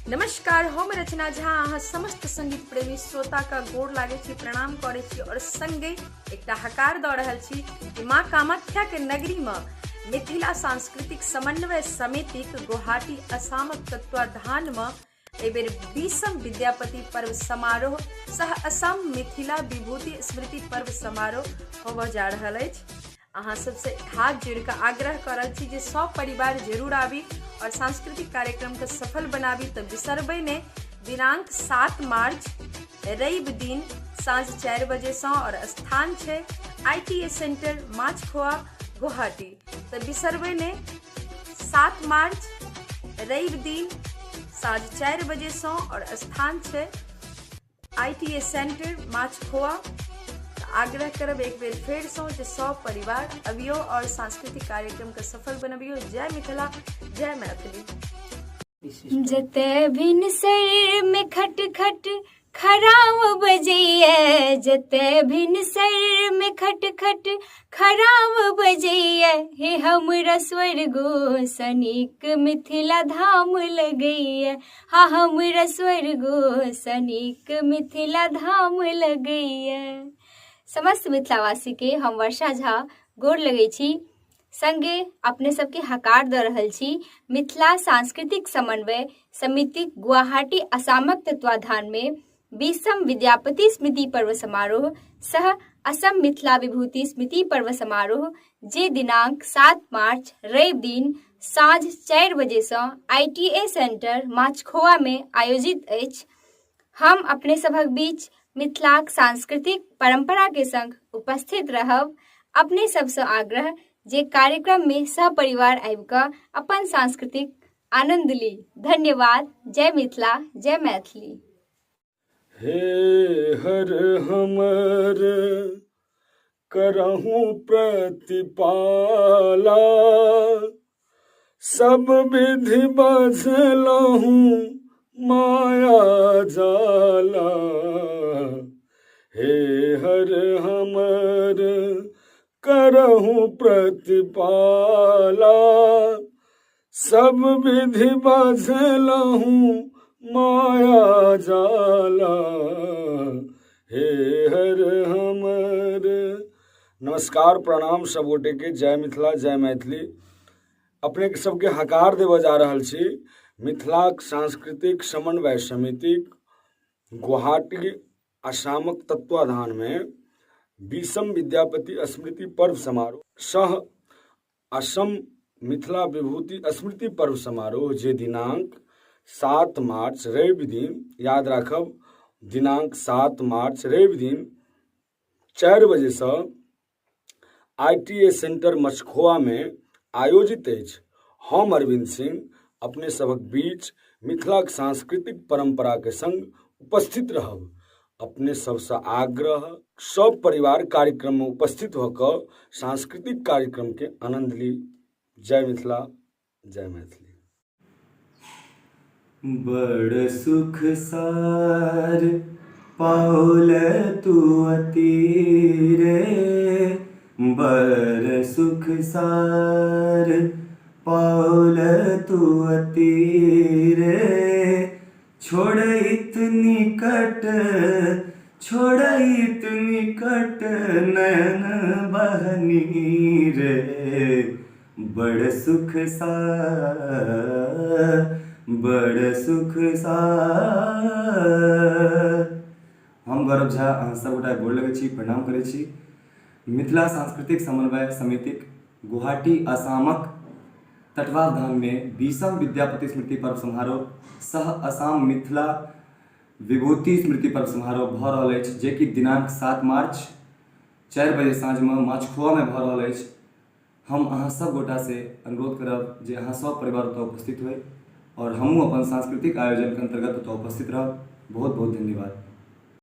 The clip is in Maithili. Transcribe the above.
नमस्कार, हम रचना झा अहाँ समस्त संगीत प्रेमी श्रोता का गोर लागे छी, प्रणाम करे छी और संगे एकटा हकार दऽ रहल छी कि माँ कामाख्या के नगरी में मिथिला सांस्कृतिक समन्वय समितिक गुवाहाटी असमक तत्वाधान में एहि बेर 20म विद्यापति पर्व समारोह सह असम मिथिला विभूति स्मृति पर्व समारोह होबय जा रहल अछि। अहाँ सबसे हाथ जोड़ि कऽ आग्रह कऽ रहल छी जे सब परिवार जरूर आबी और सांस्कृतिक कार्यक्रम के सफल बनाबी। तऽ बिसरबै नहि, दिनांक 7 मार्च रवि दिन साँझ 4 बजे सँ और स्थान छै I T A centre Machkhowa Guwahati. तऽ बिसरबै नहि, 7 मार्च रवि दिन साँझ 4 बजे सँ और स्थान छै I T A centre Machkhowa. आग्रह करब एक बेर फेरसँ जे सब परिवार अबियौ और सांस्कृतिक कार्यक्रमके सफल बनबियौ। जय मिथिला, जय मैथिली। जते भिन सर में खट खट खराव बजैया, जते भिन सर में खट खट खराव बजैया, हे हमरा स्वर्गो सनिक मिथिला धाम लगैया, हा हमरा स्वर्गो सनिक मिथिला धाम लगैया। समस्त मिथिलावासी के हम वर्षा झा गोर लगै छी, संगे अपने सबके हकार दऽ रहल छी मिथिला सांस्कृतिक समन्वय समिति गुवाहाटी असमक तत्वाधान में 20म विद्यापति स्मृति पर्व समारोह सह असम मिथिला विभूति स्मृति पर्व समारोह जे दिनांक 7 मार्च रवि दिन साँझ 4 बजे सँ I T A centre Machkhowa में आयोजित अछि। हम अपने सभक बीच मिथिलाक सांस्कृतिक परंपरा के संग उपस्थित रहब। अपने सबसँ आग्रह जे कार्यक्रम में सपरिवार आबि कऽ अपन सांस्कृतिक आनंद ली। धन्यवाद। जय मिथिला, जय मैथिली। हे हर हमर करहु प्रतिपाला, सब विधि बझलहु माया जाला। हे हर हमर करहु प्रतिपाला, सब विधि बझलहु माया जाला। हे हर हमर। नमस्कार, प्रणाम सब गोटे के, जय मिथिला, जय मैथिली। अपने सबके हकार देबऽ जा रहल छी मिथिलाक सांस्कृतिक समन्वय समितिक गुवाहाटी आसामक तत्वाधानमे 20म विद्यापति स्मृति पर्व समारोह सह असम मिथिला विभूति स्मृति पर्व समारोह जे दिनांक 7 मार्च रवि दिन, याद राखब दिनांक 7 मार्च रवि दिन 4 बजेसँ I T A centre मछखोआमे आयोजित अछि। हम अरविन्द सिंह अपने सभक बीच मिथिलाक सांस्कृतिक परम्पराके संग उपस्थित रहब। अपने सबसँ आग्रह सब परिवार कार्यक्रममे उपस्थित भऽ कऽ सांस्कृतिक कार्यक्रमके आनन्द ली। जय मिथिला, जय मैथिली। बड़ सुख सार पाओल तू अति रे, बड़ सुख सार पाओल तू अति रे। छोड़ैत निकट, छोड़ैत निकट नयन बहनी रे, बड़ सुख सार, बड़ सुख सार। हम गौरव झा अहाँ सबगोटा गोर लगै छी, प्रणाम करै छी। मिथिला सांस्कृतिक समन्वय समितिक गुवाहाटी आसामक तत्वावधानमे 20म विद्यापति स्मृति पर्व समारोह सह असम मिथिला विभूति स्मृति पर्व समारोह भऽ रहल अछि, जेकि दिनांक 7 मार्च 4 बजे साँझमे माछखोआमे भऽ रहल अछि। हम अहाँ सब गोटासँ अनुरोध करब जे अहाँ सब परिवार ओतऽ उपस्थित होइ आओर हमहूँ अपन सांस्कृतिक आयोजनके अन्तर्गत ओतऽ उपस्थित रहब। बहुत बहुत धन्यवाद।